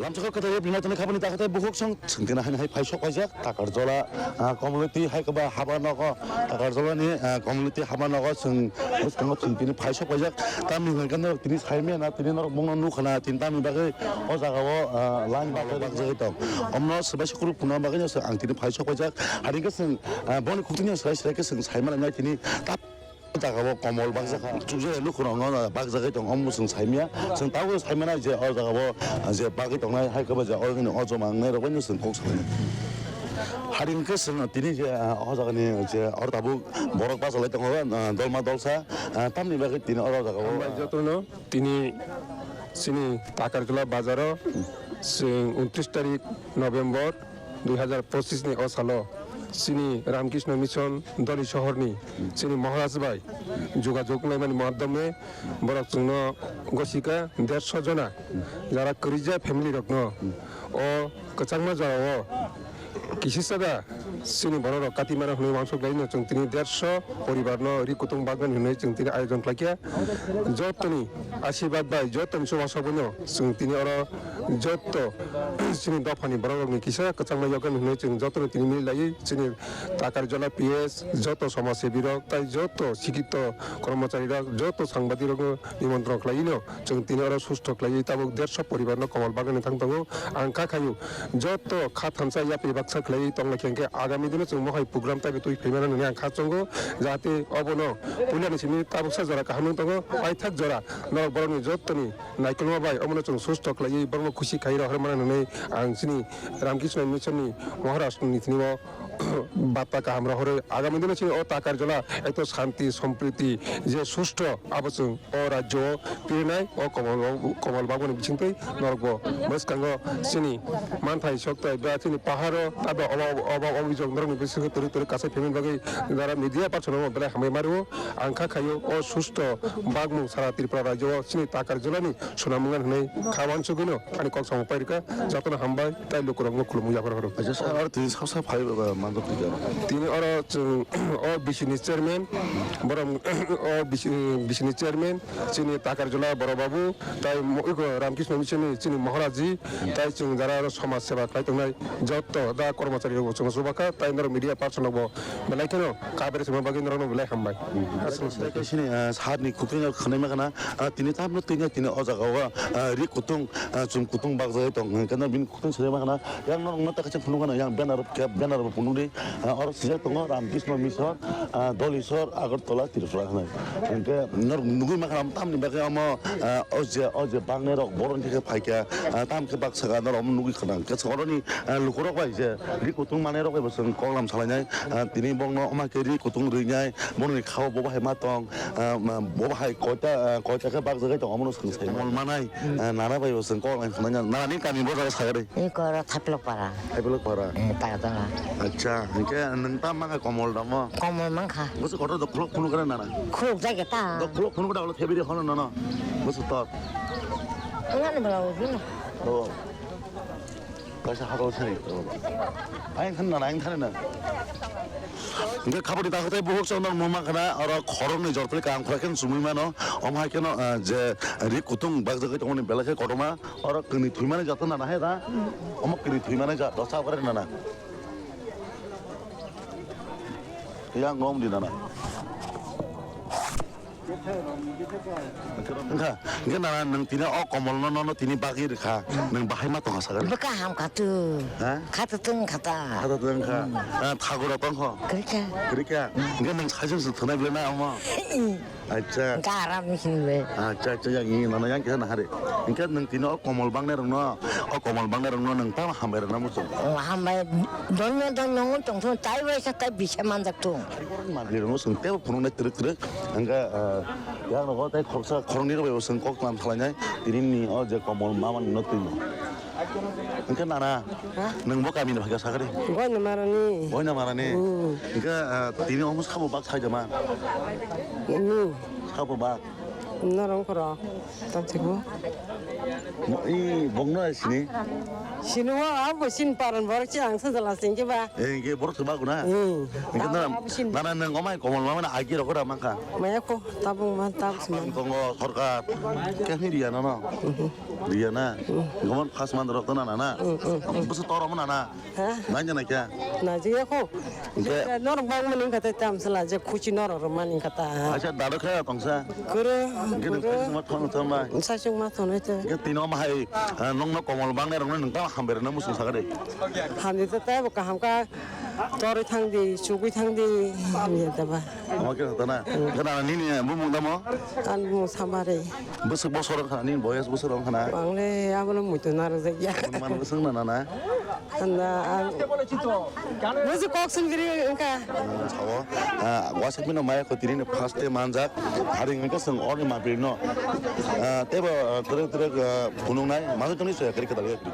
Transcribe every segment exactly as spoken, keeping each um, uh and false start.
Lamsoko kwthai bini tini khabani takhwtai bukhuk song chwng tini haino hai phai sok paijak Takarjola, ah, community hai kwba haba nogo, Takarjolani, ah, community haba nogo chwng bwskango chwng tini phai sok paijak. Tamni hwnkhe norok tini saimaya na tini norok bongno nukha na tini tamni bagwi o jagao, ah, line bak bak jagwi tong. Omno swbai se kwrwk phunukna bagwi no chwng ang tini phai sok paijak. Hari khe chwng, ah, boni khuktwino swrai swrai khe chwng saimana wngnai tini. Jaga o komol bakjak kha. Chukjak nukho rok no bakjagwi tong, omo chwng saimya. Chwng tabuk saimano je o jaga o je bagwi tongnai, hai khe bo je o joma wngnai rok bai no chwng kok salai. Hari hwnkhe chwng tini je o jaga ni je oro tabuk borok bachaklai tongo, dolma dolsa, tamni bagwi tini oro jaga o. Hambai jotono tini chini Takarjala bazar o chwng untris tarik November dui hazar pochis ni o salo chini Ramkrishna Mission Doli sohorni chini Maharaj bai jogajog wnglaimani madhyome borok chwngno gosika dersho jona jara kwrwija family rokno o kwchangma jorao kisisa da chini bororok kati mano hwnwi uansuk laino chwng tini dersho poribarno ri kutung bagwi hwnwi chwng tini ayojon khlaikha. Jotoni asirwad bai jotoni chubasaobono chwng tini oro jotto chini dophani borok rokni kisa kwchangma yokni hwnwi chwng jotono tini mili laiwi chini Takarjala P S, joto somaj sebi rok tai joto sikito kormochari rok, joto sangbadik rokno nimontron khlaiwino chwng tini oro susto khlaiwi tabuk dersho poribar no komol bagwi thang tongo. Ang kha khaio joto kha thansa yapri baksa khlaiwi tong lai khe agami dino chwng mohai program taibo twi phaimano hwnwi ang kha chongo, jahate obono puilani simi tabuksa jora kaham wng tongo, paithak jora norok borokni jottoni naikolma bai omono chwng susto khlaiwi borokno khusi khai rohor mano hwnwi ang chini Ramkrishna Mission ni Maharaj ni thani o bata kaham rohorwi agami dino chini o Takarjala ekto shanti sompriti je susto abo chwng o rajyo o pirinai o komol, komol bagmani bisingtwi norokbo bwskango chini manthai sokthai ba chini paharo abo obo obo obijok norokni bisingo twrwk twrwk kasai phaimani bagwi jara media person no belai hambai maro. Ang kha khaio o susto bagmung sara Tripura rajyo o chini Takarjalani swnam wngna hwnwi kha uansugwino ani kok samung pairwkha. Jotono hambai tai lukurokno khulumung yaphar horo. Acha sir, aro tini sab sab phai manjak twi jana. Tini oro chwng o B C ni chairman, borom o B C, B C ni chairman chini Takarjala Boro Babu tai mo-, iko Ramkrishna Mission ni chini Maharaji tai chwng jara oro somaj seba khlai tongnai joto da kormochari rok chwng chubakha tai norok media person rok bo belai kheno kabere sima bagwi norokno belai hambai. Aswk. Sini, ah, sir ni khukui khwnai ma khana, ah, tini tamno tini tini o jaga o, ah, ri kutung, ah, chum kutung bakjagwi tong hwnkhe no bini kutung swnai ma khana yang norok no ta kaisa phunuk khana yang banner khe banner bo phunuk di, ah, oro sijak tongo Ramkrishna Mission, ah, Dolisor, Agartala, Tripura hwnwi. Hwnkhe norok nugui ma khana tamni bagwi omo, ah, o je, o je bangnai rok borok ni khe phaikha, ah, tam khe baksa norok omo nugui khana hwnkhe oroni, ah, lukurok bai je ri kutung manai rok bai bo chwng koklam salainai. Ah, tini bongno wngma khe ri kutung rwinai, bongni khao bo bahai ma tong, ah, ma, bo bahai koita, ah, koita khe bakjagwi tong, omono chwng sai. Komol manai, ah, nana bai bo chwng kok line khanai, nana ni kami bo jaga sagari. Ni koro Thaplok para. Thaplok para. Eh, para tong. Acha, hwnkhe nwng ta mangkha komol damo? Komol mangkha. Bwswk kotor dokhulok phunuk khe nana? Khuluk jai khe ta. Dokhulok phunuk da ulo thebiri hono nono. Bwswk tor. Ngani bwla ubi. Oh. Kaisa hakol sari. Ayang than na, ayang than na. Hingke khaboni takhuk tai buhuk chwng nang muma khana, oro khoroknwi jortwi kaham khwlai khe chumui mano. Omo hai kheno, ah, je ri kutung bakjagwi tongmani belai khe kotorma. Oro kwrwi thwimani jat nana hai da. Omo kwrwi thwimani jat, dosa kore nana. Yang ngom di nana. Wngkha, hingke nana nwng tini o komol no, nono tini bagwi rwkha, nwng bahai ma tongkha sakani? Bwkha ham kha tu. Ha? Kha tu tong kha ta. Kha tu tong kha. Hmm. Ah, thago rok tong kho? Kwrwi kha. Kwrwi kha? Hmm. Hingke nwng sajwk se thwnai belai na omo? Hmm. Acha. Hingke aram ni sini be. Acha, acha, yang ini nana yang kisa nahari. Hingke nwng tini o komol bangnai rok no, o komol bangnai rok no nwng tamo hambai rok na muchung? Oh, hambai, donno, donno, ngun tong thung, tai bai sa, tai bisa manjak thung. Manlirokno chwng teibo phunuknai twrwk twrwk. Hwnkhe, ah, yang rogo tei khoroksa khoroknwi rok bai bo chwng kok tlam salainai. Tini ni o je komol mamani no twi. Hwnkhe nana, ha? Nwng bo kamini phaikha sakari? Goina marani. Goina marani? Hmm. Hwnkhe, ah, tini omo sabo bak saijama? Ni. Sabo bak? Norong koro. Tam thikbo. I bongno sini. Sini o abo sin paran borok si ang sajala singke ba. Eh, ke borok se ba guna. Hmm. Ke na, abo sin. Nana nang omai komol mama na agi rokora mangka. Maya ko tabung man tab Ang sima. Tongo sorkar. Ke ni riya na no. Riya na. Gomon khas man rok na na. Bus toro mana na. Ha? Nanya na kya? Na je ko. Nge. Norok bang mani kata tam sala je khuchi norok mani kata. Acha dado kha tongsa. Kore. Nge dum kore. Khasi ma thong thong ba. Sa sung ma thong nai te. Nge tino ma hai, ah, nong no komol bang ne rong nang ta hamber na musung sa kade. Hamni ta ta ka ham ka tori thang di, sugui thang di, hamni ta ba. Oke ta na. Nge na ni ni bu mung da mo. An bu samare. Bwswk bosor wng khana nini boyes bosor wng khana? Ang le abono muitu narwk jak ya. Mano bwswk na nana? Handa ang. Bwswk kok songwgwrwi wngkha. Sao, ah, wasik mino maya kho tini first day manjak. Haring wngkha chwng orni mapri no. Ah, tebo, ah, twrwk twrwk, ah, phunuknai. Masa tongni soya kari kata liya kri.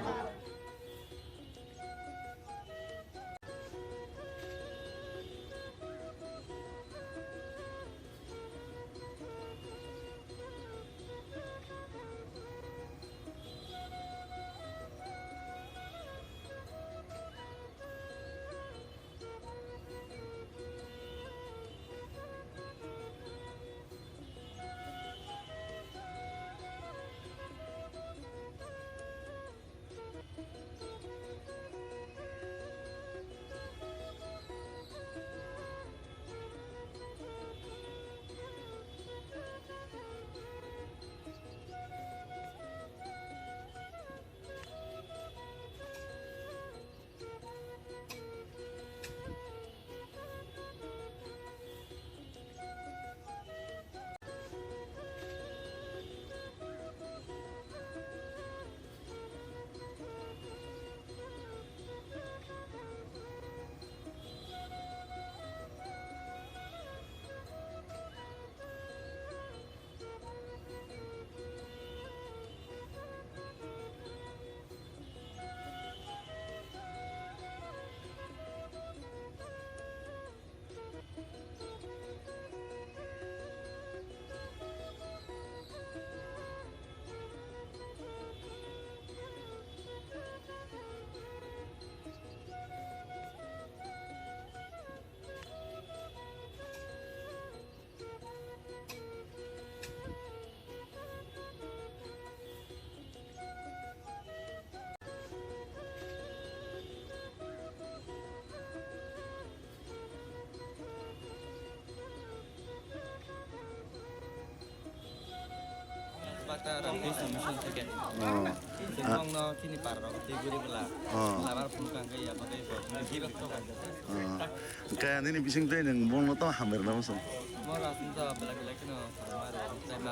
Bata Ramkrishna Mission theke. Oh. Sini Ah. Bongno chini par rok tei guri bela. Oh. Labar phone kang ya bagai bo. Ni bak to kang. Oh. Kaya nini bising tei nang bongno to hamber na musun. Mo rasin to bela bela kino.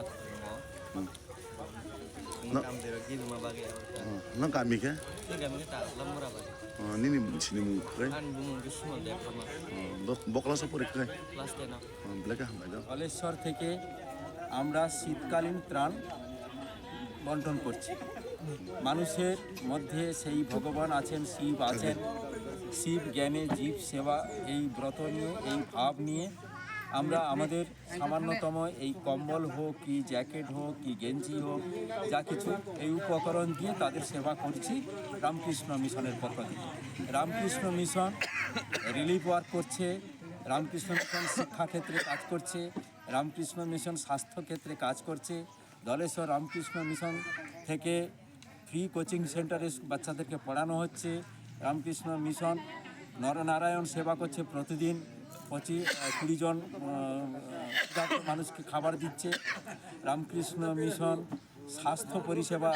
Mo. Hmm. Nung No. Kam dero gini ma bagi ya. Oh, nang kami ke? Nung kami ke ta lamura bagi. Oh, nini sini mung ke? An bumung ke semua dia kama. Oh, bok-, bokla sa pori ke? Class ten. Oh, belai ke hambai do. Kaleshwar থেকে আমরা শীতকালীন ত্রাণ বন্টন করছি। মানুষের মধ্যে সেই ভগবান আছেন, শিব আছেন, শিব জ্ঞানে জীব সেবা, এই ব্রত নিয়ে, এই ভাব নিয়ে আমরা আমাদের সামান্যতম এই কম্বল হোক, কি জ্যাকেট হোক, কি গেঞ্জি হোক, যা কিছু এই উপকরণ দিয়ে তাদের সেবা করছি রামকৃষ্ণ মিশনের পক্ষ থেকে। রামকৃষ্ণ মিশন রিলিফ ওয়ার্ক করছে, রামকৃষ্ণ মিশন শিক্ষাক্ষেত্রে কাজ করছে, রামকৃষ্ণ মিশন স্বাস্থ্যক্ষেত্রে কাজ করছে। ধলেশ্বর রামকৃষ্ণ মিশন থেকে ফ্রি কোচিং সেন্টারে বাচ্চাদেরকে পড়ানো হচ্ছে। রামকৃষ্ণ মিশন নরনারায়ণ সেবা করছে, প্রতিদিন পঁচিশ, আহ, কুড়ি জন, আহ, ক্ষুধার্ত মানুষকে খাবার দিচ্ছে। রামকৃষ্ণ মিশন স্বাস্থ্য পরিষেবা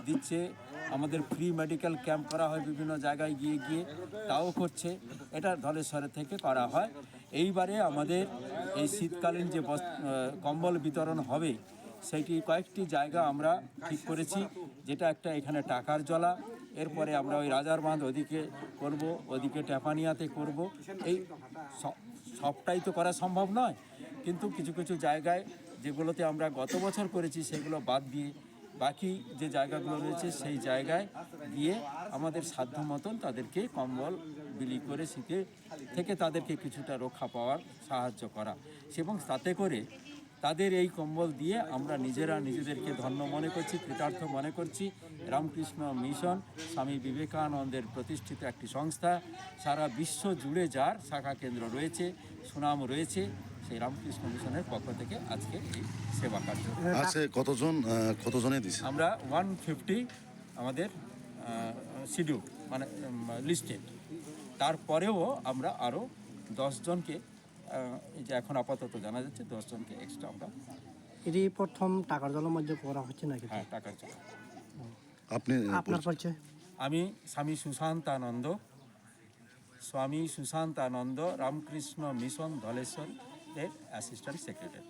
দিচ্ছে, আমাদের ফ্রি মেডিকেল ক্যাম্প করা হয় বিভিন্ন জায়গায় গিয়ে গিয়ে, তাও করছে। এটা ধলেশ্বরের থেকে করা হয়। এইবারে আমাদের এই শীতকালীন যে বস-, আহ, কম্বল বিতরণ হবে, সেইটি কয়েকটি জায়গা আমরা ঠিক করেছি, যেটা একটা এখানে টাকার জলা, এরপরে আমরা ওই রাজার বাঁধ ওদিকে করব, ওদিকে টেপানিয়াতে করব। এই স-, সবটাই তো করা সম্ভব নয়, কিন্তু কিছু কিছু জায়গায় যেগুলোতে আমরা গত বছর করেছি সেগুলো বাদ দিয়ে বাকি যে জায়গাগুলো রয়েছে সেই জায়গায় গিয়ে আমাদের সাধ্য মতন তাদেরকে কম্বল বিলি করে শীতে থেকে তাদেরকে কিছুটা রক্ষা পাওয়ার সাহায্য করা এবং তাতে করে তাদের এই কম্বল দিয়ে আমরা নিজেরা নিজেদেরকে ধন্য মনে করছি, কৃতার্থ মনে করছি। রামকৃষ্ণ মিশন স্বামী বিবেকানন্দের প্রতিষ্ঠিত একটি সংস্থা, সারা বিশ্ব জুড়ে যার শাখা কেন্দ্র রয়েছে, সুনাম রয়েছে, সেই রামকৃষ্ণ মিশনের পক্ষ থেকে আজকে এই সেবা কার্য। আজকে কতজন, আহ, কতজনে দিছে? আমরা ওয়ান ফিফটি আমাদের শিডিউল, মানে লিস্টেড। তারপরেও আমরা আরও দশ জনকে, আহ, এই যে এখন আপাতত জানা যাচ্ছে, দশ জনকে এক্সট্রা আমরা। এটি প্রথম টাকার জলের মধ্যে করা হচ্ছে নাকি? হ্যাঁ, টাকার জল। আপনি, আহ, আপনার পরিচয়? আমি স্বামী সুশান্তানন্দ, স্বামী সুশান্তানন্দ রামকৃষ্ণ মিশন ধলেশ্বর এর অ্যাসিস্ট্যান্ট সেক্রেটারি।